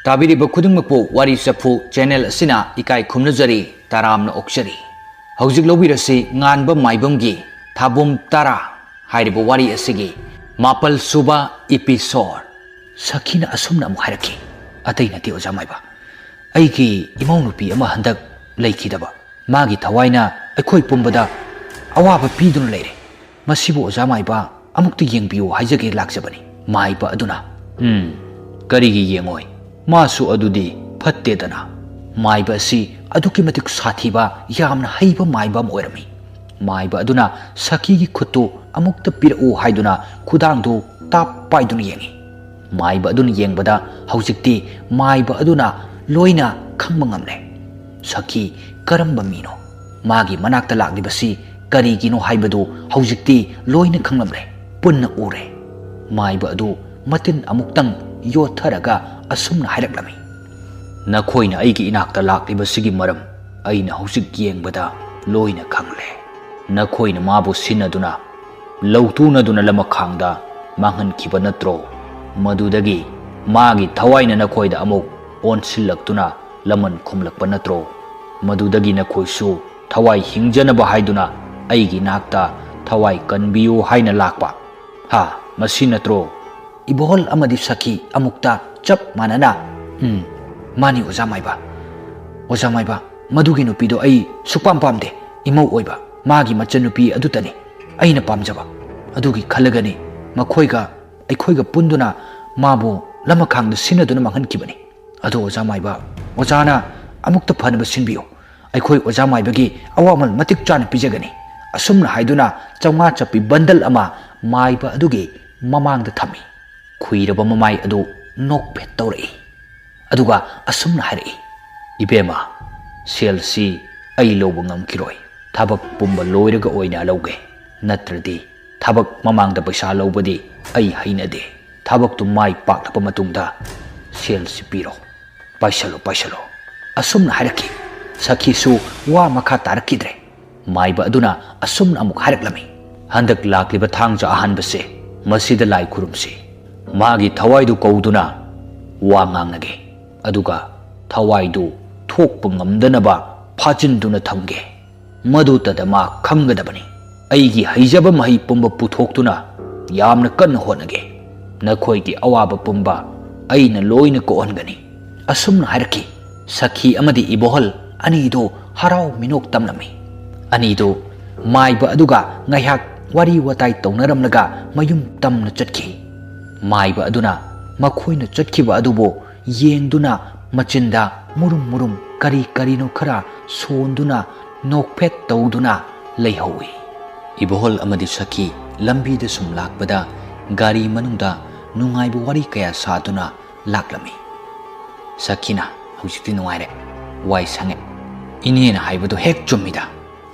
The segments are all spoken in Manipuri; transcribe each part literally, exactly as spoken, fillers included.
ꯇꯥꯕꯤꯔꯤꯕ ꯈꯨꯗꯤꯡꯃꯛꯄꯨ ꯋꯥꯔꯤ ꯆꯐꯨ ꯆꯦꯅꯦꯜ ꯑꯁꯤꯅ ꯏꯀꯥꯏ ꯈꯨꯝꯅꯖꯔꯤ, ꯇꯔꯥꯝꯅ ꯑꯣꯛꯆꯔꯤ꯫ ꯍꯧꯖꯤꯛ ꯂꯧꯕꯤꯔꯁꯤ ꯉꯥꯟꯕ ꯃꯥꯏꯕꯝꯒꯤ ꯊꯥꯕꯨꯝ ꯇꯔꯥ ꯍꯥꯏꯔꯤꯕ ꯋꯥꯔꯤ ꯑꯁꯤꯒꯤ ꯃꯥꯄꯜ ꯁꯨꯕ ꯏꯄꯤꯁꯣꯗ꯫ ꯁꯈꯤꯅ ꯑꯁꯨꯝꯅ ꯑꯃꯨꯛ ꯍꯥꯏꯔꯛꯈꯤ, "ꯑꯇꯩ ꯅꯠꯇꯦ ꯑꯣꯖꯥ ꯃꯥꯏꯕ, ꯑꯩꯒꯤ ꯏꯃꯧ ꯅꯨꯄꯤ ꯑꯃ ꯍꯟꯗꯛ ꯂꯩꯈꯤꯗꯕ, ꯃꯥꯒꯤ ꯊꯋꯥꯏꯅ ꯑꯩꯈꯣꯏ ꯄꯨꯝꯕꯗ ꯑꯋꯥꯕ ꯄꯤꯗꯨꯅ ꯂꯩꯔꯦ꯫ ꯃꯁꯤꯕꯨ ꯑꯣꯖꯥ ꯃꯥꯏꯕ ꯑꯃꯨꯛꯇ ꯌꯦꯡꯕꯤꯌꯨ ꯍꯥꯏꯖꯒꯦ ꯂꯥꯛꯆꯕꯅꯤ꯫" ꯃꯥꯏꯕ ꯑꯗꯨꯅ, "ꯎꯝ, ꯀꯔꯤꯒꯤ ꯌꯦꯡꯉꯣꯏ? ꯃꯥꯁꯨ ꯑꯗꯨꯗꯤ ꯐꯠꯇꯦꯗꯅ꯫" ꯃꯥꯏꯕ ꯑꯁꯤ ꯑꯗꯨꯛꯀꯤ ꯃꯇꯤꯛ ꯁꯥꯊꯤꯕ, ꯌꯥꯝꯅ ꯍꯩꯕ ꯃꯥꯏꯕ ꯑꯃ ꯑꯣꯏꯔꯝꯃꯤ꯫ ꯃꯥꯏꯕ ꯑꯗꯨꯅ ꯁꯈꯤꯒꯤ ꯈꯨꯠꯇꯨ ꯑꯃꯨꯛꯇ ꯄꯤꯔꯛꯎ ꯍꯥꯏꯗꯨꯅ ꯈꯨꯗꯥꯡꯗꯨ ꯇꯥꯞ ꯄꯥꯏꯗꯨꯅ ꯌꯦꯡꯉꯤ꯫ ꯃꯥꯏꯕ ꯑꯗꯨꯅ ꯌꯦꯡꯕꯗ ꯍꯧꯖꯤꯛꯇꯤ ꯃꯥꯏꯕ ꯑꯗꯨꯅ ꯂꯣꯏꯅ ꯈꯪꯕ ꯉꯝꯂꯦ꯫ ꯁꯈꯤ ꯀꯔꯝꯕ ꯃꯤꯅꯣ? ꯃꯥꯒꯤ ꯃꯅꯥꯛꯇ ꯂꯥꯛꯂꯤꯕꯁꯤ ꯀꯔꯤꯒꯤꯅꯣ ꯍꯥꯏꯕꯗꯨ ꯍꯧꯖꯤꯛꯇꯤ ꯂꯣꯏꯅ ꯈꯪꯂꯝꯂꯦ꯫ ꯄꯨꯟꯅ ꯎꯔꯦ꯫ ꯃꯥꯏꯕ ꯑꯗꯨ ꯃꯇꯤꯟ ꯑꯃꯨꯛꯇꯪ ꯌꯣꯠꯊꯔꯒ ꯑꯁꯨꯝꯅ ꯍꯥꯏꯔꯛꯂꯝꯃꯤ, "ꯅꯈꯣꯏꯅ ꯑꯩꯒꯤ ꯏꯅꯥꯛꯇ ꯂꯥꯛꯂꯤꯕꯁꯤꯒꯤ ꯃꯔꯝ ꯑꯩꯅ ꯍꯧꯖꯤꯛ ꯌꯦꯡꯕꯗ ꯂꯣꯏꯅ ꯈꯪꯂꯦ꯫ ꯅꯈꯣꯏꯅ ꯃꯥꯕꯨ ꯁꯤꯟꯅꯗꯨꯅ, ꯂꯧꯇꯨꯅꯗꯨꯅ ꯂꯃꯈꯥꯡꯗ ꯃꯥꯡꯍꯟꯈꯤꯕ ꯅꯠꯇ꯭ꯔꯣ? ꯃꯗꯨꯗꯒꯤ ꯃꯥꯒꯤ ꯊꯋꯥꯏꯅ ꯅꯈꯣꯏꯗ ꯑꯃꯨꯛ ꯑꯣꯟꯁꯤꯜꯂꯛꯇꯨꯅ ꯂꯃꯟ ꯈꯨꯝꯂꯛꯄ ꯅꯠꯇ꯭ꯔꯣ? ꯃꯗꯨꯗꯒꯤ ꯅꯈꯣꯏꯁꯨ ꯊꯋꯥꯏ ꯍꯤꯡꯖꯅꯕ ꯍꯥꯏꯗꯨꯅ ꯑꯩꯒꯤ ꯅꯥꯛꯇ ꯊꯋꯥꯏ ꯀꯟꯕꯤꯌꯨ ꯍꯥꯏꯅ ꯂꯥꯛꯄ꯫ ꯍꯥ, ꯃꯁꯤ ꯅꯠꯇ꯭ꯔꯣ?" ꯏꯕꯣꯍꯜ ꯑꯃꯗꯤ ꯁꯈꯤ ꯑꯃꯨꯛꯇ ꯆꯞ ꯃꯥꯟꯅꯅ, "ꯎꯝ, ꯃꯥꯅꯤ ꯑꯣꯖꯥ ꯃꯥꯏꯕ꯫ ꯑꯣꯖꯥ ꯃꯥꯏꯕ, ꯃꯗꯨꯒꯤ ꯅꯨꯄꯤꯗꯣ ꯑꯩ ꯁꯨꯛꯄꯥꯝ ꯄꯥꯝꯗꯦ꯫ ꯏꯃꯧ ꯑꯣꯏꯕ ꯃꯥꯒꯤ ꯃꯆꯟꯅꯨꯄꯤ ꯑꯗꯨꯇꯅꯤ ꯑꯩꯅ ꯄꯥꯝꯖꯕ꯫ ꯑꯗꯨꯒꯤ ꯈꯜꯂꯒꯅꯤ ꯃꯈꯣꯏꯒ ꯑꯩꯈꯣꯏꯒ ꯄꯨꯟꯗꯨꯅ ꯃꯥꯕꯨ ꯂꯃꯈꯥꯡꯗ ꯁꯤꯟꯅꯗꯨꯅ ꯃꯥꯡꯍꯟꯈꯤꯕꯅꯤ꯫ ꯑꯗꯣ ꯑꯣꯖꯥ ꯃꯥꯏꯕ, ꯑꯣꯖꯥꯅ ꯑꯃꯨꯛꯇ ꯐꯅꯕ ꯁꯤꯟꯕꯤꯌꯨ꯫ ꯑꯩꯈꯣꯏ ꯑꯣꯖꯥ ꯃꯥꯏꯕꯒꯤ ꯑꯋꯥꯃꯜ ꯃꯇꯤꯛ ꯆꯥꯅ ꯄꯤꯖꯒꯅꯤ꯫" ꯑꯁꯨꯝꯅ ꯍꯥꯏꯗꯨꯅ ꯆꯥꯝꯃꯉꯥ ꯆꯠꯄꯤ ꯕꯟꯗꯜ ꯑꯃ ꯃꯥꯏꯕ ꯑꯗꯨꯒꯤ ꯃꯃꯥꯡꯗ ꯊꯝꯃꯤ꯫ ꯈꯨꯏꯔꯕ ꯃꯃꯥꯏ ꯑꯗꯨ ꯅꯣꯛꯐꯦꯠ ꯇꯧꯔꯛꯏ꯫ ꯑꯗꯨꯒ ꯑꯁꯨꯝꯅ ꯍꯥꯏꯔꯛꯏ, "ꯏꯕꯦꯝꯃ, ꯁꯦꯜꯁꯤ ꯑꯩ ꯂꯧꯕ ꯉꯝꯈꯤꯔꯣꯏ꯫ ꯊꯕꯛ ꯄꯨꯝꯕ ꯂꯣꯏꯔꯒ ꯑꯣꯏꯅ ꯂꯧꯒꯦ꯫ ꯅꯠꯇ꯭ꯔꯗꯤ ꯊꯕꯛ ꯃꯃꯥꯡꯗ ꯄꯩꯁꯥ ꯂꯧꯕꯗꯤ ꯑꯩ ꯍꯩꯅꯗꯦ꯫ ꯊꯕꯛꯇꯨ ꯃꯥꯏ ꯄꯥꯛꯂꯕ ꯃꯇꯨꯡꯗ ꯁꯦꯜꯁꯤ ꯄꯤꯔꯣ꯫ ꯄꯥꯏꯁꯜꯂꯣ, ꯄꯥꯏꯁꯜꯂꯣ꯫" ꯑꯁꯨꯝꯅ ꯍꯥꯏꯔꯛꯈꯤ꯫ ꯁꯈꯤꯁꯨ ꯋꯥ ꯃꯈꯥ ꯇꯥꯔꯛꯈꯤꯗ꯭ꯔꯦ꯫ ꯃꯥꯏꯕ ꯑꯗꯨꯅ ꯑꯁꯨꯝꯅ ꯑꯃꯨꯛ ꯍꯥꯏꯔꯛꯂꯝꯃꯤ, "ꯍꯟꯗꯛ ꯂꯥꯛꯂꯤꯕ ꯊꯥꯡꯖ ꯑꯍꯥꯟꯕꯁꯦ, ꯃꯁꯤꯗ ꯂꯥꯏ ꯈꯨꯔꯨꯝꯁꯤ꯫ ꯃꯥꯒꯤ ꯊꯋꯥꯏꯗꯨ ꯀꯧꯗꯨꯅ ꯋꯥ ꯉꯥꯡꯅꯒꯦ꯫ ꯑꯗꯨꯒ ꯊꯋꯥꯏꯗꯨ ꯊꯣꯛꯄ ꯉꯝꯗꯅꯕ ꯐꯥꯖꯤꯟꯗꯨꯅ ꯊꯝꯒꯦ꯫ ꯃꯗꯨꯇꯗ ꯃꯥ ꯈꯪꯒꯗꯕꯅꯤ꯫ ꯑꯩꯒꯤ ꯍꯩꯖꯕ ꯃꯍꯩ ꯄꯨꯝꯕ ꯄꯨꯊꯣꯛꯇꯨꯅ ꯌꯥꯝꯅ ꯀꯟꯅ ꯍꯣꯠꯅꯒꯦ꯫ ꯅꯈꯣꯏꯒꯤ ꯑꯋꯥꯕ ꯄꯨꯝꯕ ꯑꯩꯅ ꯂꯣꯏꯅ ꯀꯣꯛꯍꯟꯒꯅꯤ꯫ ꯑꯁꯨꯝꯅ ꯍꯥꯏꯔꯛꯈꯤ꯫ ꯁꯈꯤ ꯑꯃꯗꯤ ꯏꯕꯣꯍꯜ ꯑꯅꯤꯗꯨ ꯍꯔꯥꯎ ꯃꯤꯅꯣꯛ ꯇꯝꯂꯝꯃꯤ꯫ ꯑꯅꯤꯗꯨ ꯃꯥꯏꯕ ꯑꯗꯨꯒ ꯉꯥꯏꯍꯥꯛ ꯋꯥꯔꯤ ꯋꯥꯇꯥꯏ ꯇꯧꯅꯔꯝꯂꯒ ꯃꯌꯨꯝ ꯇꯝꯅ ꯆꯠꯈꯤ꯫ ꯃꯥꯏꯕ ꯑꯗꯨꯅ ꯃꯈꯣꯏꯅ ꯆꯠꯈꯤꯕ ꯑꯗꯨꯕꯨ ꯌꯦꯡꯗꯨꯅ ꯃꯆꯤꯟꯗ ꯃꯨꯔꯨꯝ ꯃꯨꯔꯨꯝ ꯀꯔꯤ ꯀꯔꯤꯅꯣ ꯈꯔ ꯁꯣꯟꯗꯨꯅ ꯅꯣꯛꯐꯦꯠ ꯇꯧꯗꯨꯅ ꯂꯩꯍꯧꯏ꯫ ꯏꯕꯣꯍꯜ ꯑꯃꯗꯤ ꯁꯈꯤ ꯂꯝꯕꯤꯗ ꯁꯨꯝ ꯂꯥꯛꯄꯗ ꯒꯥꯔꯤ ꯃꯅꯨꯡꯗ ꯅꯨꯡꯉꯥꯏꯕ ꯋꯥꯔꯤ ꯀꯌꯥ ꯁꯥꯗꯨꯅ ꯂꯥꯛꯂꯝꯃꯤ꯫ ꯁꯈꯤꯅ, "ꯍꯧꯖꯤꯛꯇꯤ ꯅꯨꯡꯉꯥꯏꯔꯦ, ꯋꯥꯏ ꯁꯪꯉꯦ꯫ ꯏꯅꯦꯅ ꯍꯥꯏꯕꯗꯣ ꯍꯦꯛ ꯆꯨꯝꯃꯤꯗ꯫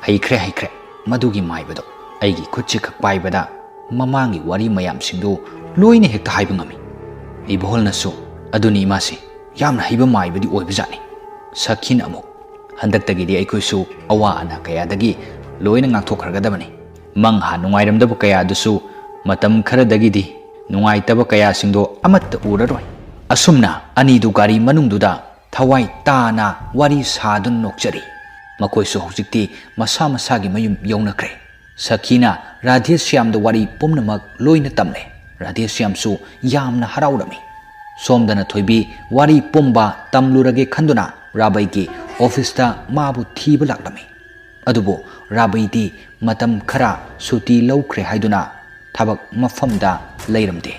ꯍꯩꯈ꯭ꯔꯦ, ꯍꯩꯈ꯭ꯔꯦ꯫ ꯃꯗꯨꯒꯤ ꯃꯥꯏꯕꯗꯣ ꯑꯩꯒꯤ ꯈꯨꯠꯁꯦ ꯈꯛ ꯄꯥꯏꯕꯗ ꯃꯃꯥꯡꯒꯤ ꯋꯥꯔꯤ ꯃꯌꯥꯝꯁꯤꯡꯗꯨ ꯂꯣꯏꯅ ꯍꯦꯛꯇ ꯍꯥꯏꯕ ꯉꯝꯃꯤ꯫" ꯏꯕꯣꯍꯜꯅꯁꯨ, "ꯑꯗꯨꯅꯤ ꯏꯃꯥꯁꯤ, ꯌꯥꯝꯅ ꯍꯩꯕ ꯃꯥꯏꯕꯗꯤ ꯑꯣꯏꯕꯖꯥꯠꯅꯤ꯫" ꯁꯈꯤꯅ ꯑꯃꯨꯛ, "ꯍꯟꯗꯛꯇꯒꯤꯗꯤ ꯑꯩꯈꯣꯏꯁꯨ ꯑꯋꯥ ꯑꯅꯥ ꯀꯌꯥꯗꯒꯤ ꯂꯣꯏꯅ ꯉꯥꯛꯊꯣꯛꯈ꯭ꯔꯒꯗꯕꯅꯤ꯫ ꯃꯪꯍꯥ ꯅꯨꯡꯉꯥꯏꯔꯝꯗꯕ ꯀꯌꯥ ꯑꯗꯨꯁꯨ ꯃꯇꯝ ꯈꯔꯗꯒꯤꯗꯤ ꯅꯨꯡꯉꯥꯏꯇꯕ ꯀꯌꯥꯁꯤꯡꯗꯣ ꯑꯃꯠꯇ ꯎꯔꯔꯣꯏ꯫" ꯑꯁꯨꯝꯅ ꯑꯅꯤꯗꯨ ꯒꯥꯔꯤ ꯃꯅꯨꯡꯗꯨꯗ ꯊꯋꯥꯏ ꯇꯥꯅ ꯋꯥꯔꯤ ꯁꯥꯗꯨꯅ ꯅꯣꯛꯆꯔꯤ꯫ ꯃꯈꯣꯏꯁꯨ ꯍꯧꯖꯤꯛꯇꯤ ꯃꯁꯥ ꯃꯁꯥꯒꯤ ꯃꯌꯨꯝ ꯌꯧꯅꯈ꯭ꯔꯦ꯫ ꯁꯈꯤꯅ ꯔꯥꯙꯦꯁ꯭ꯌꯥꯝꯗ ꯋꯥꯔꯤ ꯄꯨꯝꯅꯃꯛ ꯂꯣꯏꯅ ꯇꯝꯂꯦ꯫ ꯔꯥꯙꯦꯁ꯭ꯌꯥꯝꯁꯨ ꯌꯥꯝꯅ ꯍꯔꯥꯎꯔꯝꯃꯤ꯫ ꯁꯣꯝꯗꯅ ꯊꯣꯏꯕꯤ ꯋꯥꯔꯤ ꯄꯨꯝꯕ ꯇꯝꯂꯨꯔꯒꯦ ꯈꯟꯗꯨꯅ ꯔꯥꯕꯩꯒꯤ ꯑꯣꯐꯤꯁꯇ ꯃꯥꯕꯨ ꯊꯤꯕ ꯂꯥꯛꯂꯝꯃꯤ꯫ ꯑꯗꯨꯕꯨ ꯔꯥꯕꯩꯗꯤ ꯃꯇꯝ ꯈꯔ ꯁꯨꯇꯤ ꯂꯧꯈ꯭ꯔꯦ ꯍꯥꯏꯗꯨꯅ ꯊꯕꯛ ꯃꯐꯝꯗ ꯂꯩꯔꯝꯗꯦ꯫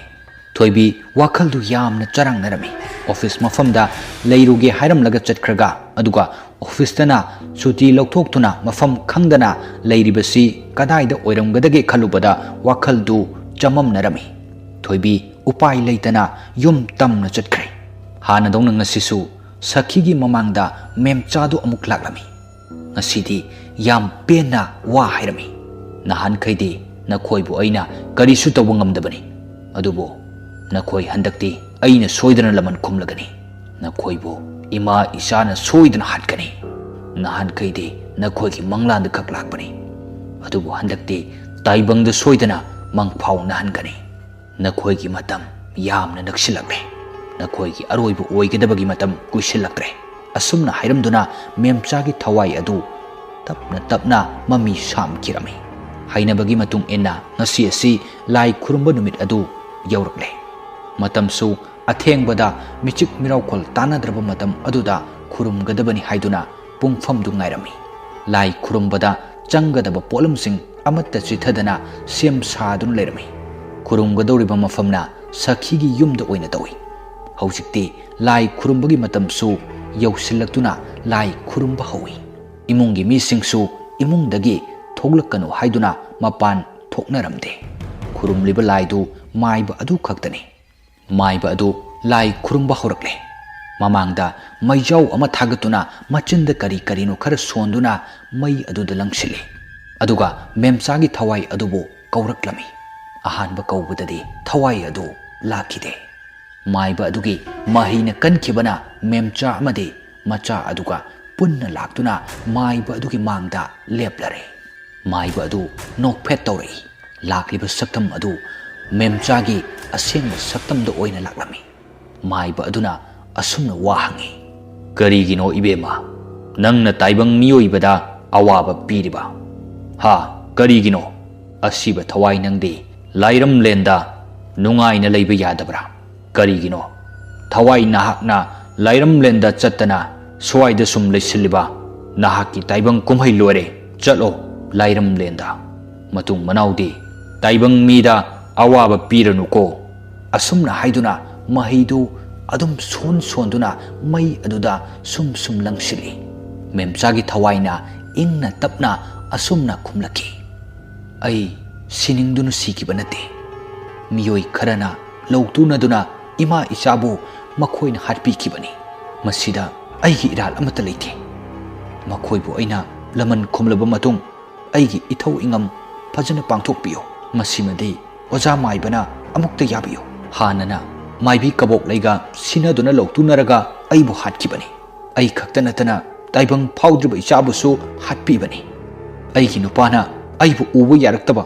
ꯊꯣꯏꯕꯤ ꯋꯥꯈꯜꯗꯨ ꯌꯥꯝꯅ ꯆꯔꯥꯡꯅꯔꯝꯃꯤ꯫ ꯑꯣꯐꯤꯁ ꯃꯐꯝꯗ ꯂꯩꯔꯨꯒꯦ ꯍꯥꯏꯔꯝꯂꯒ ꯆꯠꯈ꯭ꯔꯒ, ꯑꯗꯨꯒ ꯑꯣꯐꯤꯁꯇꯅ ꯁꯨꯇꯤ ꯂꯧꯊꯣꯛꯇꯨꯅ ꯃꯐꯝ ꯈꯪꯗꯅ ꯂꯩꯔꯤꯕꯁꯤ ꯀꯗꯥꯏꯗ ꯑꯣꯏꯔꯝꯒꯗꯒꯦ ꯈꯜꯂꯨꯕꯗ ꯋꯥꯈꯜꯗꯨ ꯆꯃꯝꯅꯔꯝꯃꯤ꯫ ꯊꯣꯏꯕꯤ ꯎꯄꯥꯏ ꯂꯩꯇꯅ ꯌꯨꯝ ꯇꯝꯅ ꯆꯠꯈ꯭ꯔꯦ꯫ ꯍꯥꯟꯅꯗꯧꯅ ꯉꯁꯤꯁꯨ ꯁꯈꯤꯒꯤ ꯃꯃꯥꯡꯗ ꯃꯦꯝꯆꯥꯗꯨ ꯑꯃꯨꯛ ꯂꯥꯛꯂꯝꯃꯤ꯫ ꯉꯁꯤꯗꯤ ꯌꯥꯝ ꯄꯦꯟꯅ ꯋꯥ ꯍꯥꯏꯔꯝꯃꯤ꯫ "ꯅꯍꯥꯟꯈꯩꯗꯤ ꯅꯈꯣꯏꯕꯨ ꯑꯩꯅ ꯀꯔꯤꯁꯨ ꯇꯧꯕ ꯉꯝꯗꯕꯅꯤ꯫ ꯑꯗꯨꯕꯨ ꯅꯈꯣꯏ ꯍꯟꯗꯛꯇꯤ ꯑꯩꯅ ꯁꯣꯏꯗꯅ ꯂꯃꯟ ꯈꯨꯝꯂꯒꯅꯤ꯫ ꯅꯈꯣꯏꯕꯨ ꯏꯃꯥ ꯏꯆꯥꯅ ꯁꯣꯏꯗꯅ ꯍꯥꯠꯀꯅꯤ꯫ ꯅꯍꯥꯟꯈꯩꯗꯤ ꯅꯈꯣꯏꯒꯤ ꯃꯪꯂꯥꯟꯗ ꯈꯛ ꯂꯥꯛꯄꯅꯤ꯫ ꯑꯗꯨꯕꯨ ꯍꯟꯗꯛꯇꯤ ꯇꯥꯏꯕꯪꯗ ꯁꯣꯏꯗꯅ ꯃꯪꯐꯥꯎꯅꯍꯟꯒꯅꯤ꯫ ꯅꯈꯣꯏꯒꯤ ꯃꯇꯝ ꯌꯥꯝꯅ ꯅꯛꯁꯤꯜꯂꯛꯂꯦ꯫ "ꯅꯈꯣꯏꯒꯤ ꯑꯔꯣꯏꯕ ꯑꯣꯏꯒꯗꯕꯒꯤ ꯃꯇꯝ ꯀꯨꯏꯁꯤꯜꯂꯛꯇ꯭ꯔꯦ"꯫ ꯑꯁꯨꯝꯅ ꯍꯥꯏꯔꯝꯗꯨꯅ ꯃꯦꯝꯆꯥꯒꯤ ꯊꯋꯥꯏ ꯑꯗꯨ ꯇꯞꯅ ꯇꯞꯅ ꯃꯃꯤ ꯁꯥꯝꯈꯤꯔꯝꯃꯤ꯫ ꯍꯥꯏꯅꯕꯒꯤ ꯃꯇꯨꯡ ꯏꯟꯅ ꯉꯁꯤ ꯑꯁꯤ ꯂꯥꯏ ꯈꯨꯔꯨꯝꯕ ꯅꯨꯃꯤꯠ ꯑꯗꯨ ꯌꯧꯔꯛꯂꯦ꯫ ꯃꯇꯝꯁꯨ ꯑꯊꯦꯡꯕꯗ ꯃꯤꯆꯤꯛ ꯃꯤꯔꯥꯎꯈꯣꯜ ꯇꯥꯟꯅꯗ꯭ꯔꯕ ꯃꯇꯝ ꯑꯗꯨꯗ ꯈꯨꯔꯨꯝꯒꯗꯕꯅꯤ ꯍꯥꯏꯗꯨꯅ ꯄꯨꯡꯐꯝꯗꯨ ꯉꯥꯏꯔꯝꯃꯤ꯫ ꯂꯥꯏ ꯈꯨꯔꯨꯝꯕꯗ ꯆꯪꯒꯗꯕ ꯄꯣꯠꯂꯝꯁꯤꯡ ꯑꯃꯠꯇ ꯆꯤꯊꯗꯅ ꯁꯦꯝ ꯁꯥꯗꯨꯅ ꯂꯩꯔꯝꯃꯤ꯫ ꯈꯨꯔꯨꯝꯒꯗꯧꯔꯤꯕ ꯃꯐꯝꯅ ꯁꯈꯤꯒꯤ ꯌꯨꯝꯗ ꯑꯣꯏꯅ ꯇꯧꯏ꯫ ꯍꯧꯖꯤꯛꯇꯤ ꯂꯥꯏ ꯈꯨꯔꯨꯝꯕꯒꯤ ꯃꯇꯝꯁꯨ ꯌꯧꯁꯤꯜꯂꯛꯇꯨꯅ ꯂꯥꯏ ꯈꯨꯔꯨꯝꯕ ꯍꯧꯏ꯫ ꯏꯃꯨꯡꯒꯤ ꯃꯤꯁꯤꯡꯁꯨ ꯏꯃꯨꯡꯗꯒꯤ ꯊꯣꯛꯂꯛꯀꯅꯨ ꯍꯥꯏꯗꯨꯅ ꯃꯄꯥꯟ ꯊꯣꯛꯅꯔꯝꯗꯦ꯫ ꯈꯨꯔꯨꯝꯂꯤꯕ ꯂꯥꯏꯗꯨ ꯃꯥꯏꯕ ꯑꯗꯨ ꯈꯛꯇꯅꯤ꯫ ꯃꯥꯏꯕ ꯑꯗꯨ ꯂꯥꯏ ꯈꯨꯔꯨꯝꯕ ꯍꯧꯔꯛꯂꯦ꯫ ꯃꯃꯥꯡꯗ ꯃꯩꯖꯥꯎ ꯑꯃ ꯊꯥꯒꯠꯇꯨꯅ ꯃꯆꯤꯟꯗ ꯀꯔꯤ ꯀꯔꯤꯅꯣ ꯈꯔ ꯁꯣꯟꯗꯨꯅ ꯃꯩ ꯑꯗꯨꯗ ꯂꯪꯁꯤꯜꯂꯤ꯫ ꯑꯗꯨꯒ ꯃꯦꯝꯆꯥꯒꯤ ꯊꯋꯥꯏ ꯑꯗꯨꯕꯨ ꯀꯧꯔꯛꯂꯝꯃꯤ꯫ ꯑꯍꯥꯟꯕ ꯀꯧꯕꯗꯗꯤ ꯊꯋꯥꯏ ꯑꯗꯨ ꯂꯥꯛꯈꯤꯗꯦ꯫ ꯃꯥꯏꯕ ꯑꯗꯨꯒꯤ ꯃꯍꯩꯅ ꯀꯟꯈꯤꯕꯅ ꯃꯦꯝꯆꯥ ꯑꯃꯗꯤ ꯃꯆꯥ ꯑꯗꯨꯒ ꯄꯨꯟꯅ ꯂꯥꯛꯇꯨꯅ ꯃꯥꯏꯕ ꯑꯗꯨꯒꯤ ꯃꯥꯡꯗ ꯂꯦꯞꯂꯔꯦ꯫ ꯃꯥꯏꯕ ꯑꯗꯨ ꯅꯣꯛꯐꯦꯠ ꯇꯧꯔꯛꯏ꯫ ꯂꯥꯛꯂꯤꯕ ꯁꯛꯇꯝ ꯑꯗꯨ ꯃꯦꯝꯆꯥꯒꯤ ꯑꯁꯦꯡꯕ ꯁꯛꯇꯝꯗ ꯑꯣꯏꯅ ꯂꯥꯛꯂꯝꯃꯤ꯫ ꯃꯥꯏꯕ ꯑꯗꯨꯅ ꯑꯁꯨꯝꯅ ꯋꯥ ꯍꯪꯉꯤ, "ꯀꯔꯤꯒꯤꯅꯣ ꯏꯕꯦꯝꯃ, ꯅꯪꯅ ꯇꯥꯏꯕꯪ ꯃꯤꯑꯣꯏꯕꯗ ꯑꯋꯥꯕ ꯄꯤꯔꯤꯕ? ꯍꯥ, ꯀꯔꯤꯒꯤꯅꯣ? ꯑꯁꯤꯕ ꯊꯋꯥꯏ ꯅꯪꯗꯤ ꯂꯥꯏꯔꯝꯂꯦꯟꯗ ꯅꯨꯡꯉꯥꯏꯅ ꯂꯩꯕ ꯌꯥꯗꯕ꯭ꯔꯥ? ꯀꯔꯤꯒꯤꯅꯣ? ꯊꯋꯥꯏ ꯅꯍꯥꯛꯅ ꯂꯥꯏꯔꯝꯂꯦꯟꯗ ꯆꯠꯇꯅ ꯁ꯭ꯋꯥꯏꯗ ꯁꯨꯝ ꯂꯩꯁꯤꯜꯂꯤꯕ? ꯅꯍꯥꯛꯀꯤ ꯇꯥꯏꯕꯪ ꯀꯨꯝꯍꯩ ꯂꯣꯏꯔꯦ, ꯆꯠꯂꯣ ꯂꯥꯏꯔꯝꯂꯦꯟꯗ꯫ ꯃꯇꯨꯡ ꯃꯅꯥꯎꯗꯤ ꯇꯥꯏꯕꯪ ꯃꯤꯗ ꯑꯋꯥꯕ ꯄꯤꯔꯅꯨꯀꯣ"꯫ ꯑꯁꯨꯝꯅ ꯍꯥꯏꯗꯨꯅ ꯃꯍꯩꯗꯨ ꯑꯗꯨꯝ ꯁꯣꯟ ꯁꯣꯟꯗꯨꯅ ꯃꯩ ꯑꯗꯨꯗ ꯁꯨꯝ ꯁꯨꯝ ꯂꯪꯁꯤꯜꯂꯤ꯫ ꯃꯦꯝꯆꯥꯒꯤ ꯊꯋꯥꯏꯅ ꯏꯪꯅ ꯇꯞꯅ ꯑꯁꯨꯝꯅ ꯈꯨꯝꯂꯛꯈꯤ, "ꯑꯩ ꯁꯤꯅꯤꯡꯗꯨꯅ ꯁꯤꯈꯤꯕ ꯅꯠꯇꯦ꯫ ꯃꯤꯑꯣꯏ ꯈꯔꯅ ꯂꯧꯇꯨꯅꯗꯨꯅ ꯏꯃꯥ ꯏꯆꯥꯕꯨ ꯃꯈꯣꯏꯅ ꯍꯥꯠꯄꯤꯈꯤꯕꯅꯤ꯫ ꯃꯁꯤꯗ ꯑꯩꯒꯤ ꯏꯔꯥꯜ ꯑꯃꯠꯇ ꯂꯩꯇꯦ꯫ ꯃꯈꯣꯏꯕꯨ ꯑꯩꯅ ꯂꯃꯟ ꯈꯨꯝꯂꯕ ꯃꯇꯨꯡ ꯑꯩꯒꯤ ꯏꯊꯧ ꯏꯉꯝ ꯐꯖꯅ ꯄꯥꯡꯊꯣꯛꯄꯤꯌꯨ꯫ ꯃꯁꯤꯃꯗꯤ ꯑꯣꯖꯥ ꯃꯥꯏꯕꯅ ꯑꯃꯨꯛꯇ ꯌꯥꯕꯤꯌꯨ꯫ ꯍꯥꯟꯅꯅ ꯃꯥꯏꯕꯤ ꯀꯕꯣꯛꯂꯩꯒ ꯁꯤꯟꯅꯗꯨꯅ ꯂꯧꯇꯨꯅꯔꯒ ꯑꯩꯕꯨ ꯍꯥꯠꯈꯤꯕꯅꯤ꯫ ꯑꯩ ꯈꯛꯇ ꯅꯠꯇꯅ ꯇꯥꯏꯕꯪ ꯐꯥꯎꯗ꯭ꯔꯤꯕ ꯏꯆꯥꯕꯨꯁꯨ ꯍꯥꯠꯄꯤꯕꯅꯤ꯫ ꯑꯩꯒꯤ ꯅꯨꯄꯥꯅ ꯑꯩꯕꯨ ꯎꯕ ꯌꯥꯔꯛꯇꯕ,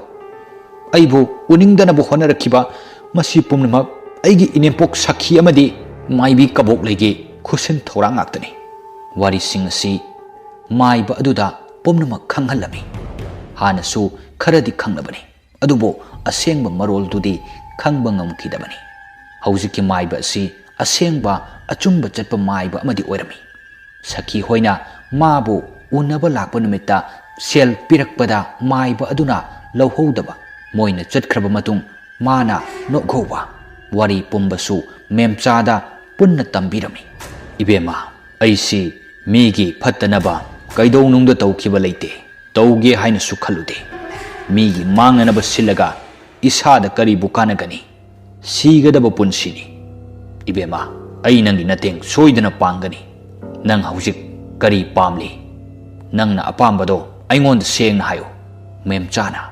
ꯑꯩꯕꯨ ꯎꯅꯤꯡꯗꯅꯕ ꯍꯣꯠꯅꯔꯛꯈꯤꯕ, ꯃꯁꯤ ꯄꯨꯝꯅꯃꯛ ꯑꯩꯒꯤ ꯏꯅꯦꯝꯄꯣꯛ ꯁꯈꯤ ꯑꯃꯗꯤ ꯃꯥꯏꯕꯤ ꯀꯕꯣꯛꯂꯩꯒꯤ ꯈꯨꯠꯁꯤꯟ ꯊꯧꯔꯥꯡ ꯉꯥꯛꯇꯅꯤ꯫ ꯋꯥꯔꯤꯁꯤꯡ ꯑꯁꯤ ꯃꯥꯏꯕ ꯑꯗꯨꯗ ꯄꯨꯝꯅꯃꯛ ꯈꯪꯍꯜꯂꯝꯃꯤ꯫ ꯍꯥꯟꯅꯁꯨ ꯈꯔꯗꯤ ꯈꯪꯂꯕꯅꯤ, ꯑꯗꯨꯕꯨ ꯑꯁꯦꯡꯕ ꯃꯔꯣꯜꯗꯨꯗꯤ ꯈꯪꯕ ꯉꯝꯈꯤꯗꯕꯅꯤ꯫ ꯍꯧꯖꯤꯛꯀꯤ ꯃꯥꯏꯕ ꯑꯁꯤ ꯑꯁꯦꯡꯕ ꯑꯆꯨꯝꯕ ꯆꯠꯄ ꯃꯥꯏꯕ ꯑꯃꯗꯤ ꯑꯣꯏꯔꯝꯃꯤ꯫ ꯁꯈꯤ ꯍꯣꯏꯅ ꯃꯥꯕꯨ ꯎꯅꯕ ꯂꯥꯛꯄ ꯅꯨꯃꯤꯠꯇ ꯁꯦꯜ ꯄꯤꯔꯛꯄꯗ ꯃꯥꯏꯕ ꯑꯗꯨꯅ ꯂꯧꯍꯧꯗꯕ, ꯃꯣꯏꯅ ꯆꯠꯈ꯭ꯔꯕ ꯃꯇꯨꯡ ꯃꯥꯅ ꯅꯣꯛꯍꯧꯕ ꯋꯥꯔꯤ ꯄꯨꯝꯕꯁꯨ ꯃꯦꯝꯆꯥꯗ ꯄꯨꯟꯅ ꯇꯝꯕꯤꯔꯝꯃꯤ꯫ "ꯏꯕꯦꯝꯃ, ꯑꯩꯁꯤ ꯃꯤꯒꯤ ꯐꯠꯇꯅꯕ ꯀꯩꯗꯧꯅꯨꯡꯗ ꯇꯧꯈꯤꯕ ꯂꯩꯇꯦ, ꯇꯧꯒꯦ ꯍꯥꯏꯅꯁꯨ ꯈꯜꯂꯨꯗꯦ꯫ ꯃꯤꯒꯤ ꯃꯥꯡꯅꯅꯕ ꯁꯤꯜꯂꯒ ꯏꯁꯥꯗ ꯀꯔꯤꯕꯨ ꯀꯥꯟꯅꯒꯅꯤ? ꯁꯤꯒꯗꯕ ꯄꯨꯟꯁꯤꯅꯤ꯫ ꯏꯕꯦꯝꯃ, ꯑꯩ ꯅꯪꯒꯤ ꯃꯇꯦꯡ ꯁꯣꯏꯗꯅ ꯄꯥꯡꯒꯅꯤ꯫ ꯅꯪ ꯍꯧꯖꯤꯛ ꯀꯔꯤ ꯄꯥꯝꯂꯤ? ꯅꯪꯅ ꯑꯄꯥꯝꯕꯗꯣ ꯑꯩꯉꯣꯟꯗ ꯁꯦꯡꯅ ꯍꯥꯏꯌꯨ꯫" ꯃꯦꯝꯆꯥꯅ,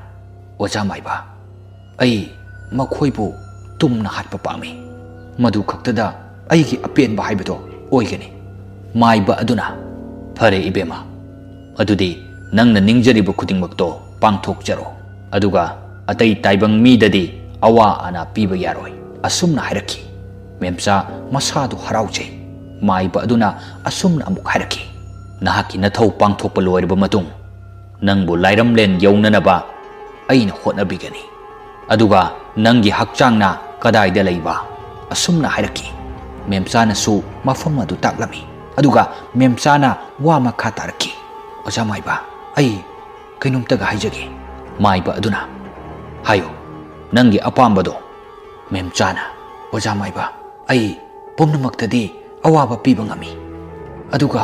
"ꯑꯣꯖꯥ ꯃꯥꯏꯕ, ꯑꯩ ꯃꯈꯣꯏꯕꯨ ꯇꯨꯝꯅ ꯍꯥꯠꯄ ꯄꯥꯝꯃꯤ꯫ ꯃꯗꯨ ꯈꯛꯇꯗ ꯑꯩꯒꯤ ꯑꯄꯦꯟꯕ ꯍꯥꯏꯕꯗꯣ ꯑꯣꯏꯒꯅꯤ꯫" ꯃꯥꯏꯕ ꯑꯗꯨꯅ, "ꯐꯔꯦ ꯏꯕꯦꯝꯃ, ꯑꯗꯨꯗꯤ ꯅꯪꯅ ꯅꯤꯡꯖꯔꯤꯕ ꯈꯨꯗꯤꯡꯃꯛꯇꯣ ꯄꯥꯡꯊꯣꯛꯆꯔꯣ꯫ ꯑꯗꯨꯒ ꯑꯇꯩ ꯇꯥꯏꯕꯪ ꯃꯤꯗꯗꯤ ꯑꯋꯥ ꯑꯅꯥ ꯄꯤꯕ ꯌꯥꯔꯣꯏ꯫" ꯑꯁꯨꯝꯅ ꯍꯥꯏꯔꯛꯈꯤ꯫ ꯃꯦꯝꯆꯥ ꯃꯁꯥꯗꯨ ꯍꯔꯥꯎꯖꯩ꯫ ꯃꯥꯏꯕ ꯑꯗꯨꯅ ꯑꯁꯨꯝꯅ ꯑꯃꯨꯛ ꯍꯥꯏꯔꯛꯈꯤ, "ꯅꯍꯥꯛꯀꯤ ꯅꯊꯧ ꯄꯥꯡꯊꯣꯛꯄ ꯂꯣꯏꯔꯕ ꯃꯇꯨꯡ, ꯅꯪꯕꯨ ꯂꯥꯏꯔꯝꯂꯦꯟ ꯌꯧꯅꯅꯕ ꯑꯩꯅ ꯍꯣꯠꯅꯕꯤꯒꯅꯤ꯫ ꯑꯗꯨꯒ ꯅꯪꯒꯤ ꯍꯛꯆꯥꯡꯅ ꯀꯗꯥꯏꯗ ꯂꯩꯕ?" ꯑꯁꯨꯝꯅ ꯍꯥꯏꯔꯛꯈꯤ꯫ ꯃꯦꯝꯆꯥꯅꯁꯨ ꯃꯐꯝ ꯑꯗꯨ ꯇꯥꯛꯂꯝꯃꯤ꯫ ꯑꯗꯨꯒ ꯃꯦꯝꯆꯥꯅ ꯋꯥ ꯃꯈꯥ ꯇꯥꯔꯛꯈꯤ, "ꯑꯣꯖꯥ ꯃꯥꯏꯕ, ꯑꯩ ꯀꯩꯅꯣꯝꯇꯒ ꯍꯥꯏꯖꯒꯦ꯫" ꯃꯥꯏꯕ ꯑꯗꯨꯅ, "ꯍꯥꯏꯌꯨ, ꯅꯪꯒꯤ ꯑꯄꯥꯝꯕꯗꯣ꯫" ꯃꯦꯝꯆꯥꯅ, "ꯑꯣꯖꯥ ꯃꯥꯏꯕ, ꯑꯩ ꯄꯨꯝꯅꯃꯛꯇꯗꯤ ꯑꯋꯥꯕ ꯄꯤꯕ ꯉꯝꯃꯤ, ꯑꯗꯨꯒ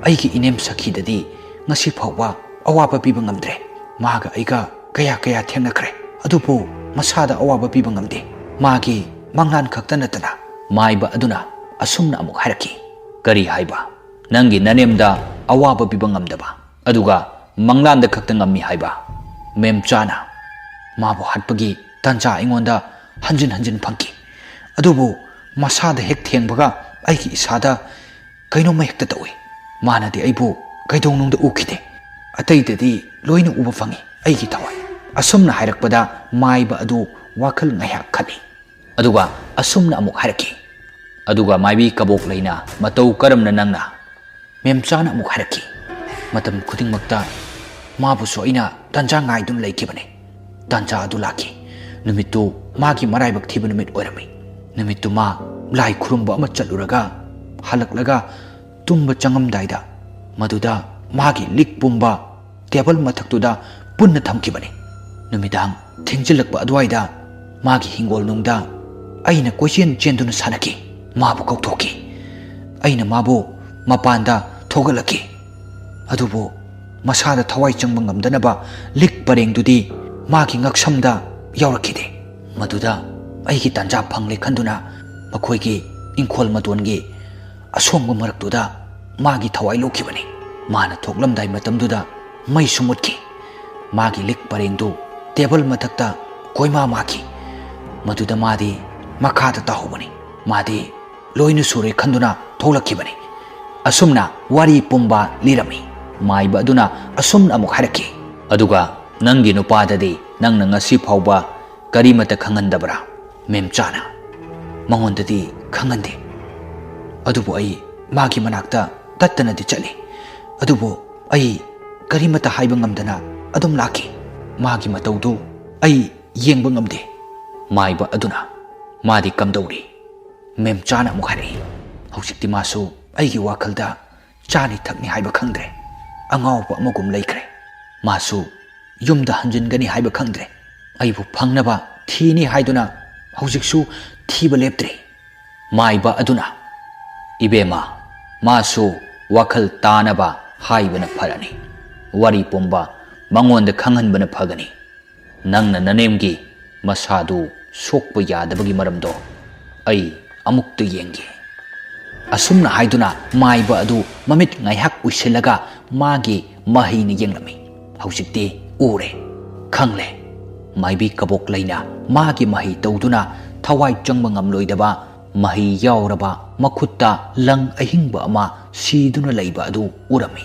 ꯑꯩꯒꯤ ꯏꯅꯦꯝ ꯁꯈꯤꯗꯗꯤ ꯉꯁꯤ ꯐꯥꯎꯕ ꯑꯋꯥꯕ ꯄꯤꯕ ꯉꯝꯗ꯭ꯔꯦ꯫ ꯃꯥꯒ ꯑꯩꯒ ꯀꯌꯥ ꯀꯌꯥ ꯊꯦꯡꯅꯈ꯭ꯔꯦ, ꯑꯗꯨꯕꯨ ꯃꯁꯥꯗ ꯑꯋꯥꯕ ꯄꯤꯕ ꯉꯝꯗꯦ꯫ ꯃꯥꯒꯤ ꯃꯪꯂꯥꯟ ꯈꯛꯇ ꯅꯠꯇꯅ꯫" ꯃꯥꯏꯕ ꯑꯗꯨꯅ ꯑꯁꯨꯝꯅ ꯑꯃꯨꯛ ꯍꯥꯏꯔꯛꯈꯤ, "ꯀꯔꯤ ꯍꯥꯏꯕ? ꯅꯪꯒꯤ ꯅꯅꯦꯝꯗ ꯑꯋꯥꯕ ꯄꯤꯕ ꯉꯝꯗꯕ, ꯑꯗꯨꯒ ꯃꯪꯂꯥꯟꯗ ꯈꯛꯇ ꯉꯝꯃꯤ ꯍꯥꯏꯕ?" ꯃꯦꯝꯆꯥꯅ, "ꯃꯥꯕꯨ ꯍꯥꯠꯄꯒꯤ ꯇꯥꯟꯖꯥ ꯑꯩꯉꯣꯟꯗ ꯍꯟꯖꯤꯟ ꯍꯟꯖꯤꯟ ꯐꯪꯈꯤ, ꯑꯗꯨꯕꯨ ꯃꯁꯥꯗ ꯍꯦꯛ ꯊꯦꯡꯕꯒ ꯑꯩꯒꯤ ꯏꯁꯥꯗ ꯀꯩꯅꯣꯝꯃ ꯍꯦꯛꯇ ꯇꯧꯏ꯫ ꯃꯥꯅꯗꯤ ꯑꯩꯕꯨ ꯀꯩꯗꯧꯅꯨꯡꯗ ꯎꯈꯤꯗꯦ꯫ ꯑꯇꯩꯗꯗꯤ ꯂꯣꯏꯅ ꯎꯕ ꯐꯪꯏ ꯑꯩꯒꯤ ꯊꯋꯥꯏ꯫" ꯑꯁꯨꯝꯅ ꯍꯥꯏꯔꯛꯄꯗ ꯃꯥꯏꯕ ꯑꯗꯨ ꯋꯥꯈꯜ ꯉꯥꯏꯍꯥꯛ ꯈꯜꯂꯤ꯫ ꯑꯗꯨꯒ ꯑꯁꯨꯝꯅ ꯑꯃꯨꯛ ꯍꯥꯏꯔꯛꯈꯤ, ꯑꯗꯨꯒ ꯃꯥꯏꯕꯤ ꯀꯕꯣꯛ ꯂꯩꯅ ꯃꯇꯧ ꯀꯔꯝꯅ ꯅꯪꯅ? ꯃꯦꯝꯆꯥꯅ ꯑꯃꯨꯛ ꯍꯥꯏꯔꯛꯈꯤ꯫ ꯃꯇꯝ ꯈꯨꯗꯤꯡꯃꯛꯇ ꯃꯥꯕꯨꯁꯨ ꯑꯩꯅ ꯇꯥꯟꯖꯥ ꯉꯥꯏꯗꯨꯅ ꯂꯩꯈꯤꯕꯅꯤ꯫ ꯇꯥꯟꯖꯥ ꯑꯗꯨ ꯂꯥꯛꯈꯤ꯫ ꯅꯨꯃꯤꯠꯇꯨ ꯃꯥꯒꯤ ꯃꯔꯥꯏꯕꯛ ꯊꯤꯕ ꯅꯨꯃꯤꯠ ꯑꯣꯏꯔꯝꯃꯤ꯫ ꯅꯨꯃꯤꯠꯇꯨ ꯃꯥ ꯂꯥꯏ ꯈꯨꯔꯨꯝꯕ ꯑꯃ ꯆꯠꯂꯨꯔꯒ ꯍꯜꯂꯛꯂꯒ ꯇꯨꯝꯕ ꯆꯪꯉꯝꯗꯥꯏꯗ ꯃꯗꯨꯗ ꯃꯥꯒꯤ ꯂꯤꯛ ꯄꯨꯝꯕ ꯇꯦꯕꯜ ꯃꯊꯛꯇꯨꯗ ꯄꯨꯟꯅ ꯊꯝꯈꯤꯕꯅꯤ꯫ ꯅꯨꯃꯤꯗꯥꯡ ꯊꯦꯡꯖꯤꯜꯂꯛꯄ ꯑꯗꯨꯋꯥꯏꯗ ꯃꯥꯒꯤ ꯍꯤꯡꯒꯣꯜꯅꯨꯡꯗ ꯑꯩꯅ ꯀꯣꯏꯆꯦꯟ ꯆꯦꯟꯗꯨꯅ ꯁꯥꯟꯅꯈꯤ꯫ ꯃꯥꯕꯨ ꯀꯧꯊꯣꯛꯈꯤ꯫ ꯑꯩꯅ ꯃꯥꯕꯨ ꯃꯄꯥꯟꯗ ꯊꯣꯛꯍꯜꯂꯛꯈꯤ꯫ ꯑꯗꯨꯕꯨ ꯃꯁꯥꯗ ꯊꯋꯥꯏ ꯆꯪꯕ ꯉꯝꯗꯅꯕ ꯂꯤꯛ ꯄꯔꯦꯡꯗꯨꯗꯤ ꯃꯥꯒꯤ ꯉꯛꯁꯝꯗ ꯌꯥꯎꯔꯛꯈꯤꯗꯦ꯫ ꯃꯗꯨꯗ ꯑꯩꯒꯤ ꯇꯥꯟꯖꯥ ꯐꯪꯂꯦ ꯈꯟꯗꯨꯅ ꯃꯈꯣꯏꯒꯤ ꯏꯪꯈꯣꯜ ꯃꯇꯣꯟꯒꯤ ꯑꯁꯣꯡꯕ ꯃꯔꯛꯇꯨꯗ ꯃꯥꯒꯤ ꯊꯋꯥꯏ ꯂꯧꯈꯤꯕꯅꯤ꯫ ꯃꯥꯅ ꯊꯣꯛꯂꯝꯗꯥꯏ ꯃꯇꯝꯗꯨꯗ ꯃꯩꯁꯨ ꯃꯨꯠꯈꯤ꯫ ꯃꯥꯒꯤ ꯂꯤꯛ ꯄꯔꯦꯡꯗꯨ ꯇꯦꯕꯜ ꯃꯊꯛꯇ ꯀꯣꯏꯃꯥ ꯃꯥꯈꯤ꯫ ꯃꯗꯨꯗ ꯃꯥꯗꯤ ꯃꯈꯥꯗ ꯇꯥꯍꯧꯕꯅꯤ꯫ ꯃꯥꯗꯤ ꯂꯣꯏꯅ ꯁꯨꯔꯦ ꯈꯟꯗꯨꯅ ꯊꯣꯛꯂꯛꯈꯤꯕꯅꯤ꯫ ꯑꯁꯨꯝꯅ ꯋꯥꯔꯤ ꯄꯨꯝꯕ ꯂꯤꯔꯝꯃꯤ꯫ ꯃꯥꯏꯕ ꯑꯗꯨꯅ ꯑꯁꯨꯝꯅ ꯑꯃꯨꯛ ꯍꯥꯏꯔꯛꯈꯤ꯫ ꯑꯗꯨꯒ ꯅꯪꯒꯤ ꯅꯨꯄꯥꯗꯗꯤ ꯅꯪꯅ ꯉꯁꯤ ꯐꯥꯎꯕ ꯀꯔꯤꯃꯠꯇ ꯈꯪꯍꯟꯗꯕ꯭ꯔꯥ? ꯃꯦꯝꯆꯥꯅ ꯃꯉꯣꯟꯗꯗꯤ ꯈꯪꯍꯟꯗꯦ꯫ ꯑꯗꯨꯕꯨ ꯑꯩ ꯃꯥꯒꯤ ꯃꯅꯥꯛꯇ ꯇꯠꯇꯅꯗꯤ ꯆꯠꯂꯤ꯫ ꯑꯗꯨꯕꯨ ꯑꯩ ꯀꯔꯤꯃꯠꯇ ꯍꯥꯏꯕ ꯉꯝꯗꯅ ꯑꯗꯨꯝ ꯂꯥꯛꯈꯤ꯫ ꯃꯥꯒꯤ ꯃꯇꯧꯗꯨ ꯑꯩ ꯌꯦꯡꯕ ꯉꯝꯗꯦ꯫ ꯃꯥꯏꯕ ꯑꯗꯨꯅ ꯃꯥꯗꯤ ꯀꯝꯗꯧꯔꯤ? ꯃꯦꯝꯆꯥꯅ ꯑꯃꯨꯛ ꯍꯥꯏꯔꯛꯏ꯫ ꯍꯧꯖꯤꯛꯇꯤ ꯃꯥꯁꯨ ꯑꯩꯒꯤ ꯋꯥꯈꯜꯗ ꯆꯥꯅꯤ ꯊꯛꯅꯤ ꯍꯥꯏꯕ ꯈꯪꯗ꯭ꯔꯦ꯫ ꯑꯉꯥꯎꯕ ꯑꯃꯒꯨꯝ ꯂꯩꯈ꯭ꯔꯦ꯫ ꯃꯥꯁꯨ ꯌꯨꯝꯗ ꯍꯟꯖꯤꯟꯒꯅꯤ ꯍꯥꯏꯕ ꯈꯪꯗ꯭ꯔꯦ꯫ ꯑꯩꯕꯨ ꯐꯪꯅꯕ ꯊꯤꯅꯤ ꯍꯥꯏꯗꯨꯅ ꯍꯧꯖꯤꯛꯁꯨ ꯊꯤꯕ ꯂꯦꯞꯇ꯭ꯔꯤ꯫ ꯃꯥꯏꯕ ꯑꯗꯨꯅ, ꯏꯕꯦꯝꯃ, ꯃꯥꯁꯨ ꯋꯥꯈꯜ ꯇꯥꯅꯕ ꯍꯥꯏꯕꯅ ꯐꯔꯅꯤ꯫ ꯋꯥꯔꯤ ꯄꯨꯝꯕ ꯃꯉꯣꯟꯗ ꯈꯪꯍꯟꯕꯅ ꯐꯒꯅꯤ꯫ ꯅꯪꯅ ꯅꯅꯦꯝꯒꯤ ꯃꯁꯥꯗꯨ ꯁꯣꯛꯄ ꯌꯥꯗꯕꯒꯤ ꯃꯔꯝꯗꯣ ꯑꯩ ꯑꯃꯨꯛꯇ ꯌꯦꯡꯒꯦ꯫ ꯑꯁꯨꯝꯅ ꯍꯥꯏꯗꯨꯅ ꯃꯥꯏꯕ ꯑꯗꯨ ꯃꯃꯤꯠ ꯉꯥꯏꯍꯥꯛ ꯎꯏꯁꯤꯜꯂꯒ ꯃꯥꯒꯤ ꯃꯍꯩꯅ ꯌꯦꯡꯂꯝꯃꯤ꯫ ꯍꯧꯖꯤꯛꯇꯤ ꯎꯔꯦ, ꯈꯪꯂꯦ꯫ ꯃꯥꯏꯕꯤ ꯀꯕꯣꯛ ꯂꯩꯅ ꯃꯥꯒꯤ ꯃꯍꯩ ꯇꯧꯗꯨꯅ ꯊꯋꯥꯏ ꯆꯪꯕ ꯉꯝꯂꯣꯏꯗꯕ ꯃꯍꯩ ꯌꯥꯎꯔꯕ ꯃꯈꯨꯠꯇ ꯂꯪ ꯑꯍꯤꯡꯕ ꯑꯃ ꯁꯤꯗꯨꯅ ꯂꯩꯕ ꯑꯗꯨ ꯎꯔꯝꯃꯤ꯫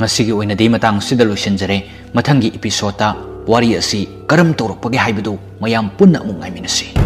ꯉꯁꯤꯒꯤ ꯑꯣꯏꯅꯗꯤ ꯃꯇꯥꯡ ꯑꯁꯤꯗ ꯂꯣꯏꯁꯤꯟꯖꯔꯦ꯫ ꯃꯊꯪꯒꯤ ꯏꯄꯤꯁꯣꯗꯇ ꯋꯥꯔꯤ ꯑꯁꯤ ꯀꯔꯝ ꯇꯧꯔꯛꯄꯒꯦ ꯍꯥꯏꯕꯗꯨ ꯃꯌꯥꯝ ꯄꯨꯟꯅ ꯑꯃꯨꯛ ꯉꯥꯏꯃꯤꯟꯅꯁꯤ꯫